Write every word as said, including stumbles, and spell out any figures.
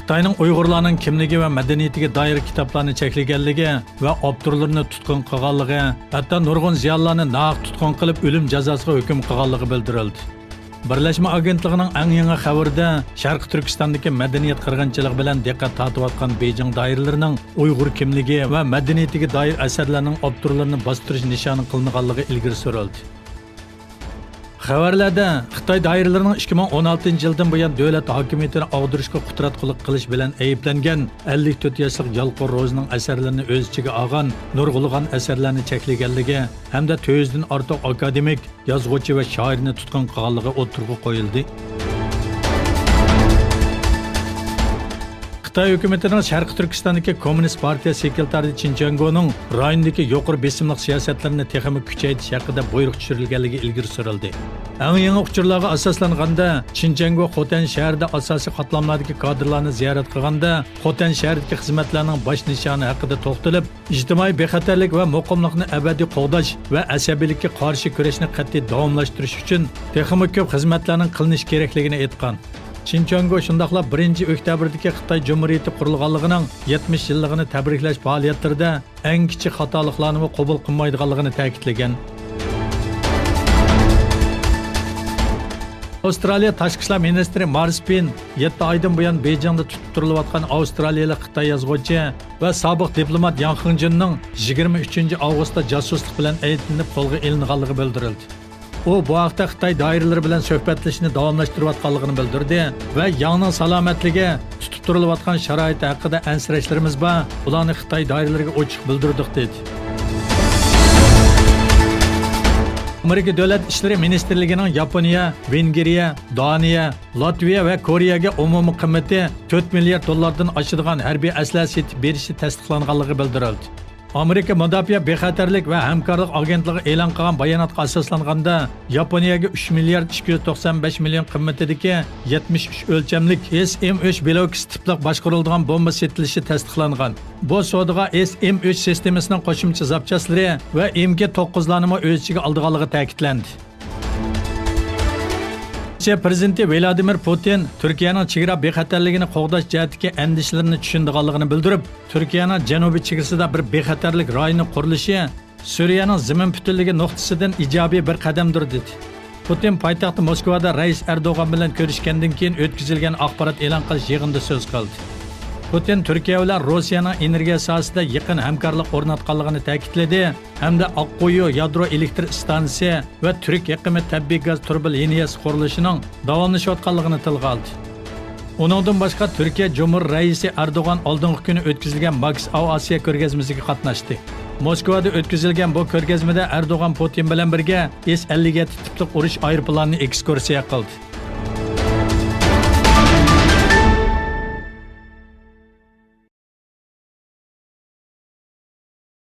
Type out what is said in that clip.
خىتاينىڭ ئۇيغۇرلارنىڭ كىملىكى ۋە مەدەنىيىتىگە دائىر كىتابلارنى چەكلىگەنلىكى ۋە ئاپتورلىرىنى تۇتقۇن قىلغانلىقى، ھەتتا نۇرغۇن زىيالىيلارنى ناھەق تۇتقۇن قىلىپ، ئۆلۈم جازاسىغا ھۆكۈم قىلغانلىقى بىلدۈرۈلدى. بىرلەشمە ئاگېنتلىقىنىڭ ئەڭ يېڭى خەۋىرىدە، شەرقىي تۈركىستاندىكى مەدەنىيەت قىرغىنچىلىقى بىلەن دىققەت تارتىۋاتقان بېيجىڭ دائىرىلىرىنىڭ ئۇيغۇر كىملىكى ۋە مەدەنىيىتىگە دائىر ئەسەرلەرنىڭ ئاپتورلىرىنى باستۇرۇش نىشانى قىلىنغانلىقى ئىلگىرى سۈرۈلدى. خەۋەرلەردە، خىتاي دائىرىلىرىنىڭ ئىككى مىڭ ئون ئالتىنچى يىلدىن بۇيان دۆلەت ھاكىمىيىتىنى ئاغدۇرۇشقا قۇتراتقۇلۇق قىلىش بىلەن ئەيىبلەنگەن ئەللىك تۆت ياشلىق يالقۇن روزىنىڭ ئەسەرلىرىنى ئۆز ئىچىگە ئالغان نۇرغۇنلىغان ئەسەرلەرنى چەكلىگەنلىكى ھەمدە تۆت يۈزدىن ئارتۇق ئاكادېمىك، يازغۇچى ۋە شائىرنى تۇتقۇن قىلغانلىقى ئوتتۇرىغا قويۇلدى. خىتاي ھۆكۈمىتىنىڭ شەرقىي تۈركىستاندىكى كوممۇنىست پارتىيە سېكرېتارى چىن چۈەنگونىڭ رايوندىكى يۇقىرى بېسىملىق سىياسەتلىرىنى تېخىمۇ كۈچەيتىش ھەققىدە بۇيرۇق چۈشۈرۈلگەنلىكى ئىلگىرى سۈرۈلدى. ئەڭ يېڭى ئۇچۇرلارغا ئاساسلانغاندا، چىن چۈەنگو خوتەن شەھىرىدە ئاساسىي قاتلاملاردىكى كادىرلارنى زىيارەت قىلغاندا، خوتەن شەھىرىدىكى خىزمەتلەرنىڭ باش نىشانى ھەققىدە توختىلىپ، ئىجتىمائىي بىخەتەرلىك ۋە مۇقىملىقنى ئەبەدىي قوغداش ۋە ئەسەبىيلىككە قارشى كۈرەشنى قەتئىي داۋاملاشتۇرۇش ئۈچۈن تېخىمۇ كۆپ خىزمەتلەرنىڭ قىلىنىشى كېرەكلىكىنى ئېيتقان. چىن چۈەنگو شۇنداقلا بىرىنچى ئۆكتەبىردىكى خىتاي جۇمھۇرىيىتى قۇرۇلغانلىقىنىڭ يەتمىش يىللىقىنى تەبرىكلەش پائالىيەتلىرىدە ئەڭ كىچىك خاتالىقلارنىمۇ قوبۇل قىلمايدىغانلىقىنى تەكىتلىگەن. ئاۋسترالىيە تاشقى ئىشلار مىنىستىرى مارس پېين يەتتە ئايدىن بۇيان بېيجىڭدا تۇتۇپ تۇرۇلۇۋاتقان ئاۋسترالىيىلىك خىتاي يازغۇچى ۋە سابىق دىپلومات ياڭ خېڭجىننىڭ يىگىرمە ئۈچىنچى ئاۋغۇستتا جاسۇسلۇق بىلەن ئەيىبلىنىپ قولغا ئېلىنغانلىقى بىلدۈرۈلدى. ئۇ بۇ ھەقتە خىتاي دائىرىلىرى بىلەن سۆھبەتلىشىشنى داۋاملاشتۇرۇۋاتقانلىقىنى بىلدۈردى ۋە ياڭنىڭ سالامەتلىكى، تۇتۇپ تۇرۇلۇۋاتقان شارائىتى ھەققىدە ئەنسىرەشلىرىمىز بار، بۇلارنى خىتاي دائىرىلىرىگە ئوچۇق بىلدۈردۇق، دېدى. ئامېرىكا دۆلەت ئىشلىرى مىنىستىرلىكىنىڭ ياپونىيە، ۋېنگىرىيە، دانىيە، لاتۋىيە ۋە كورېيەگە ئومۇمىي قىممىتى تۆت مىليارد دوللاردىن ئاشىدىغان ھەربىي ئەسلىھە سېتىپ بېرىشى تەستىقلانغانلىقى بىلدۈرۈلدى. ئامېرىكا مۇداپىئە بىخەتەرلىك ۋە ھەمكارلىق ئاگېنتلىقى ئېلان قىلغان باياناتقا ئاساسلانغاندا، ياپونىيەگە ئۈچ مىليارد ئىككى يۈز توقسان بەش مىليون قىممىتىدىكى يەتمىش ئۈچ ئۆلچەملىك ئېس ئېم ئۈچ بىلوكس تىپلىق باشقۇرۇلىدىغان بومبا سېتىلىشى تەستىقلانغان. بۇ سودىغا ئېس ئېم ئۈچ سىستېمىسىنىڭ قوشۇمچە زاپچاسلىرى ۋە ئېم كى توققۇزلارنىمۇ ئۆز ئىچىگە ئالىدىغانلىقى تەكىتلەندى. روسىيە پىرېزىدېنتى ۋلادىمىر پۇتىن تۈركىيەنىڭ چېگرا بىخەتەرلىكىنى قوغداش جەھەتتىكى ئەندىشىلىرىنى چۈشىنىدىغانلىقىنى بىلدۈرۈپ، تۈركىيەنىڭ جەنۇبىي چېگرىسىدا بىر بىخەتەرلىك رايونى قۇرۇلۇشى سۈرىيەنىڭ زېمىن پۈتۈنلۈكى نۇقتىسىدىن ئىجابىي بىر قەدەمدۇر، دېدى. پۇتىن پايتەخت موسكۋادا رەئىس ئەردوغان بىلەن كۆرۈشكەندىن كېيىن ئۆتكۈزۈلگەن ئاخبارات ئېلان قىلىش يىغىنىدا سۆز قىلدى. پۇتىن تۈركىيە بىلەن روسىيەنىڭ ئېنېرگىيە ساھەسىدە يېقىن ھەمكارلىق ئورناتقانلىقىنى تەكىتلىدى ھەمدە ئاققۇيۇ يادرو ئېلېكتر ئىستانسىسى ۋە تۈرك ئېقىمى تەبىئىي گاز تۇرۇبا لىنىيەسى قۇرۇلۇشىنىڭ داۋاملىشىۋاتقانلىقىنى تىلغا ئالدى. ئۇنىڭدىن باشقا، تۈركىيە جۇمھۇر رەئىسى ئەردوغان ئالدىنقى كۈنى ئۆتكۈزۈلگەن ماكس ئاۋ ئاسىيا كۆرگەزمىسىگە قاتناشتى. موسكۋادا ئۆتكۈزۈلگەن بۇ كۆرگەزمىدە ئەردوغان پۇتىن بىلەن بىرگە ئېس ئەللىك يەتتە تىپلىق ئۇرۇش ئايروپىلانىنى ئېكسكۇرسىيە قىلدى.